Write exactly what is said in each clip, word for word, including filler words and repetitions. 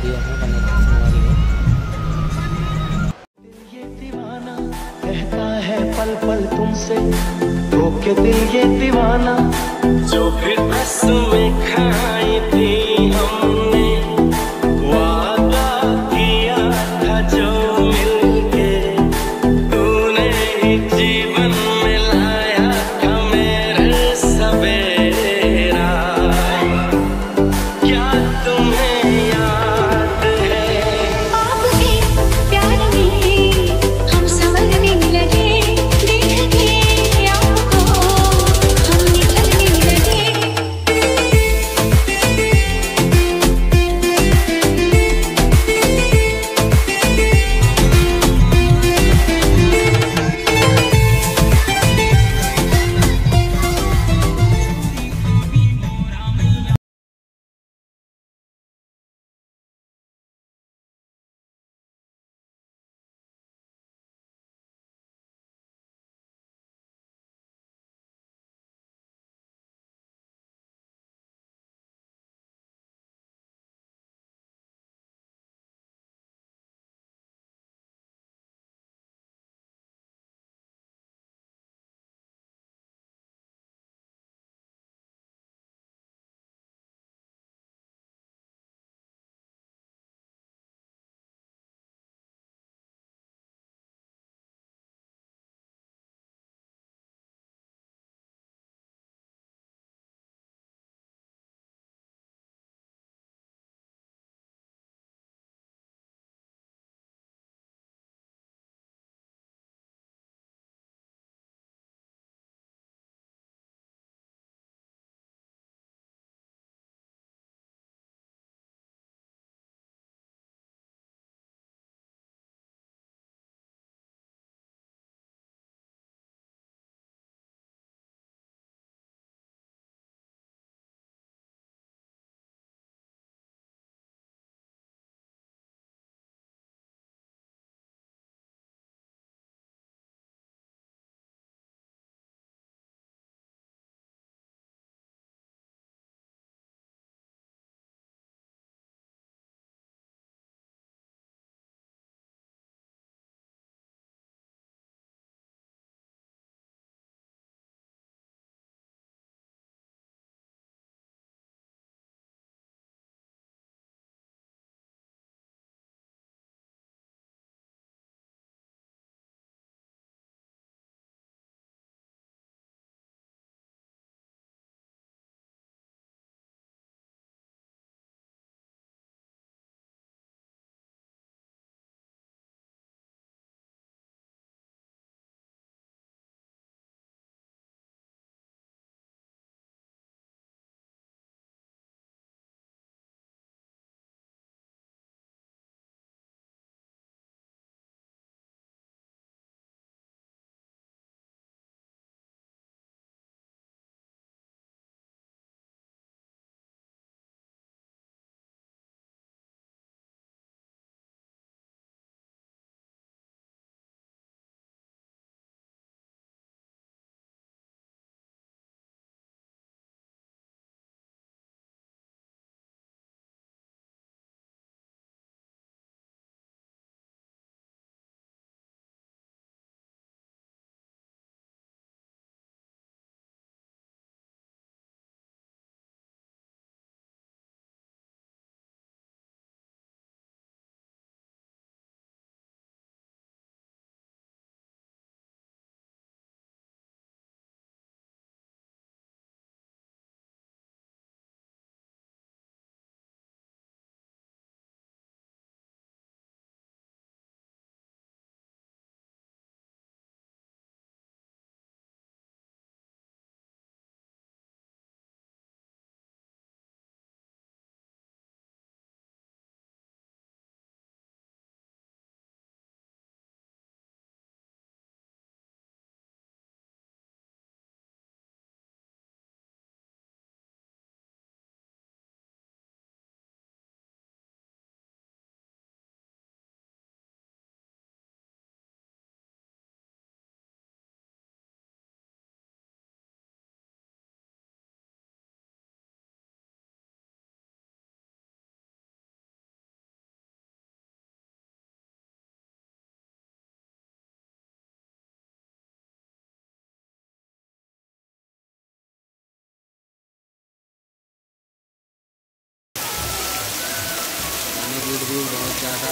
ये अपना बने रहो, संगवारी हो। ये दीवाना रहता है पल पल तुमसे, होके दिल ये दीवाना। जो भी कसमें खाई थी हमने, वादा किया था जो मिलके, तूने ही जीवन में लाया था मेरे सवेरा। क्या तुम्हें याद है? आपके प्यार में हम संवरने लगे, देख के आपको हम निखरने लगे। बहुत ज़्यादा।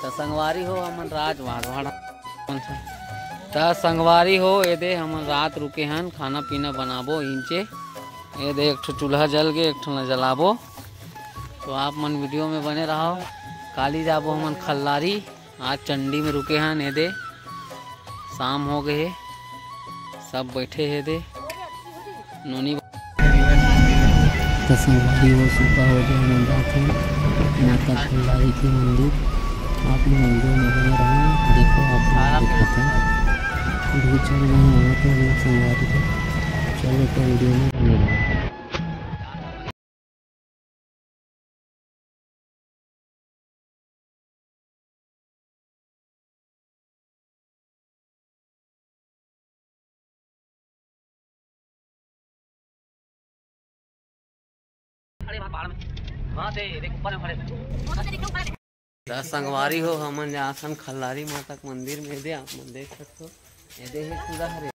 त संगवारी हो, हमन राज वाढ़वाड़ा। त संगवारी हो, एदे हमन रात रुके हन, खाना पीना बनाबो इंचे। एदे एक ठो चूल्हा जल गे, एक ठो न जलाबो। तो आप मन वीडियो में बने रहो। काली जाबो हमन खल्लारी। आज चंडी में रुके हन, एदे शाम हो गए हे, सब बैठे हे एदे नोनी। त संगवारी हो, सुबह हो गए, हमन जात हन माता खल्लारी के मंदिर। आप मन वीडियो में बने रहो, देखो आप मन दिखात हन। अभी चल रहे हैं वहाँ पे हम लोग संगवारी को। चलो तो वीडियो में बने रहो। खड़े वहाँ पहाड़ में, वहाँ से देख ऊपर में खड़े। त संगवारी हो, हमन जाथन खल्लारी माता के मंदिर में। एदे आप मन देख सकथो, एदे हे पूरा हरे।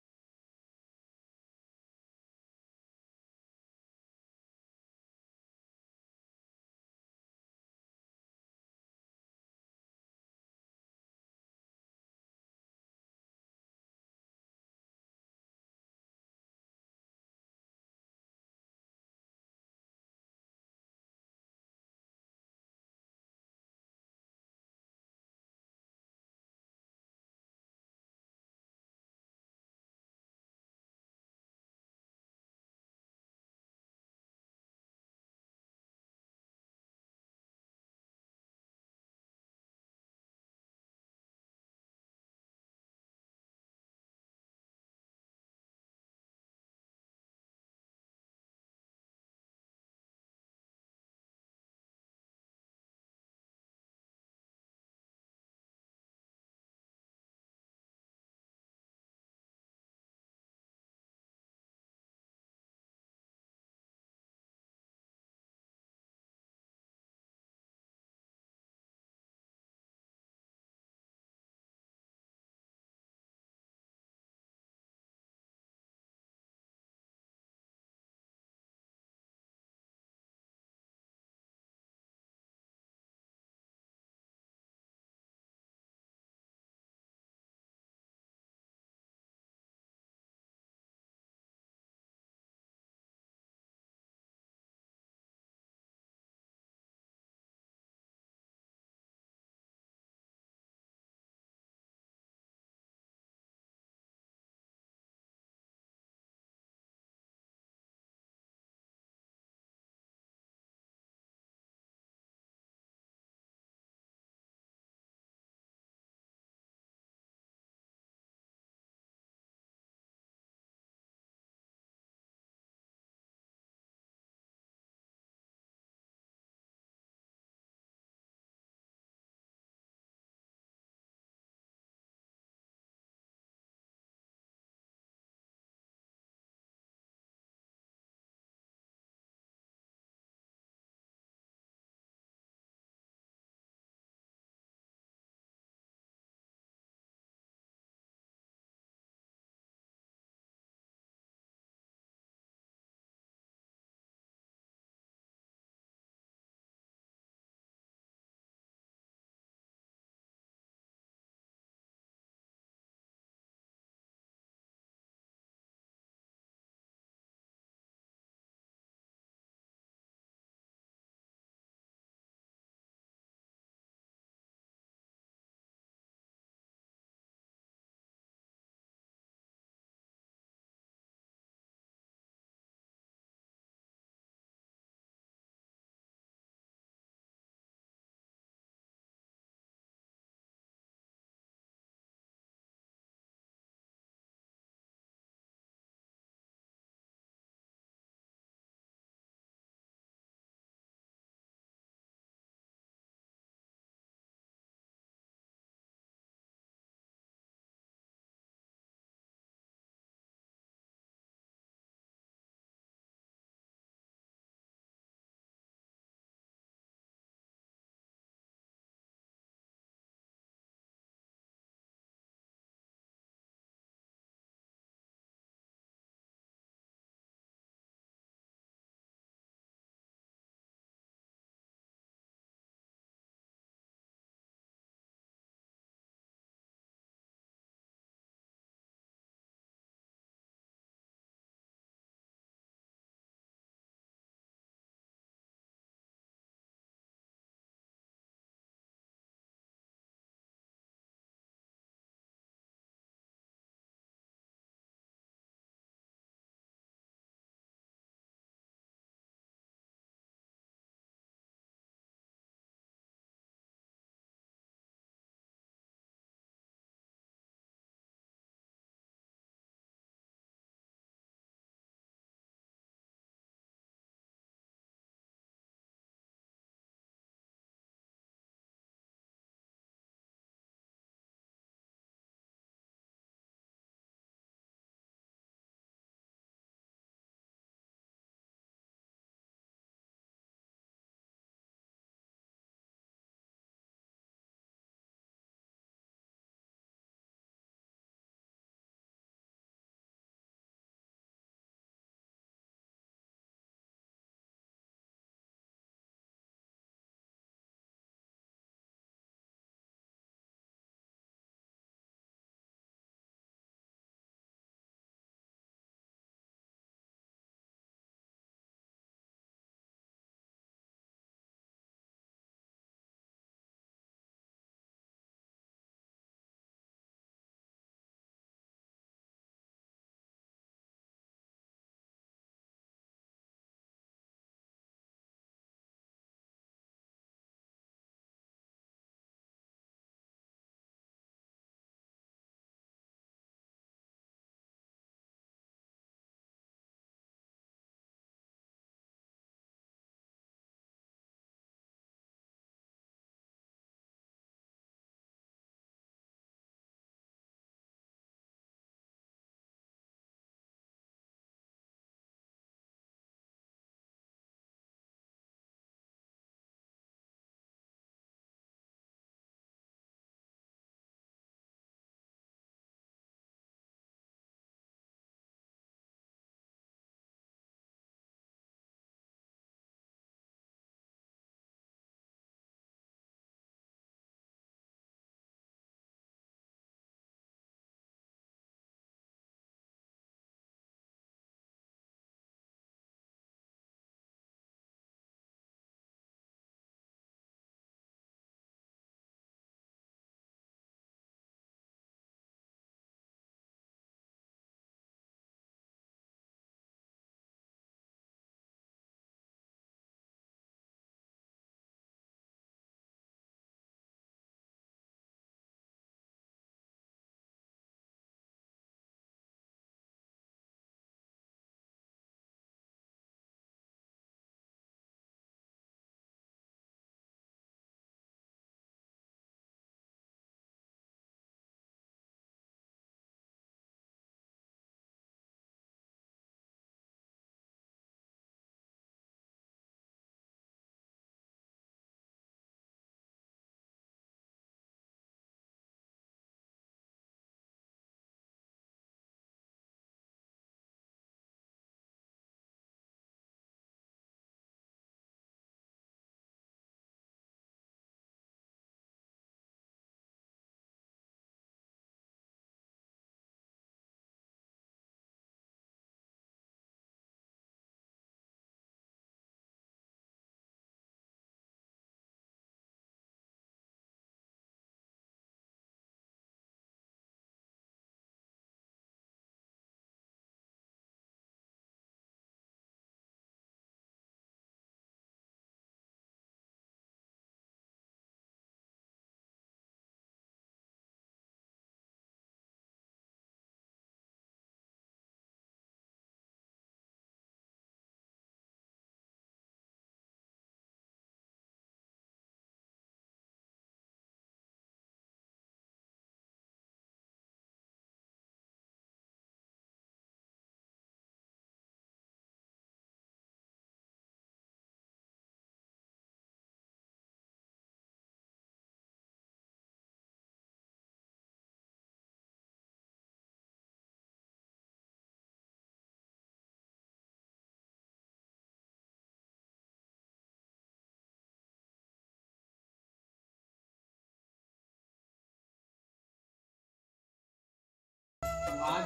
जहाँ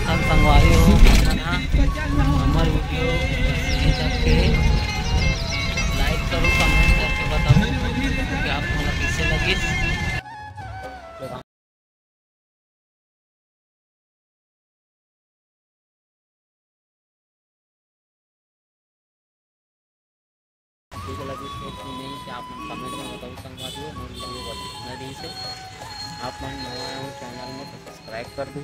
तक संगवारी हो, मन ह हमर वीडियो बस यहीं तक के। लाइक करो, कमेंट करके बताओ कि आप मन ला कइसे लगिस। ठीक लगिस हे कि नहीं, कि आप मन कमेंट में बताओ संगवारी हो। मोर वीडियो बस इतना रहिस हे। आप मन नवा हो चैनल में तो सब्सक्राइब कर दू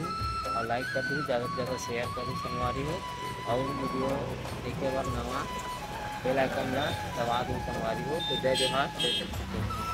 और लाइक कर दू, ज़्यादा से ज़्यादा शेयर करू संगवारी हो। और वीडियो देखे बर नवा बेल आइकन ला दबा दू संगवारी हो। तो जय जोहार, जय छत्तीसगढ़।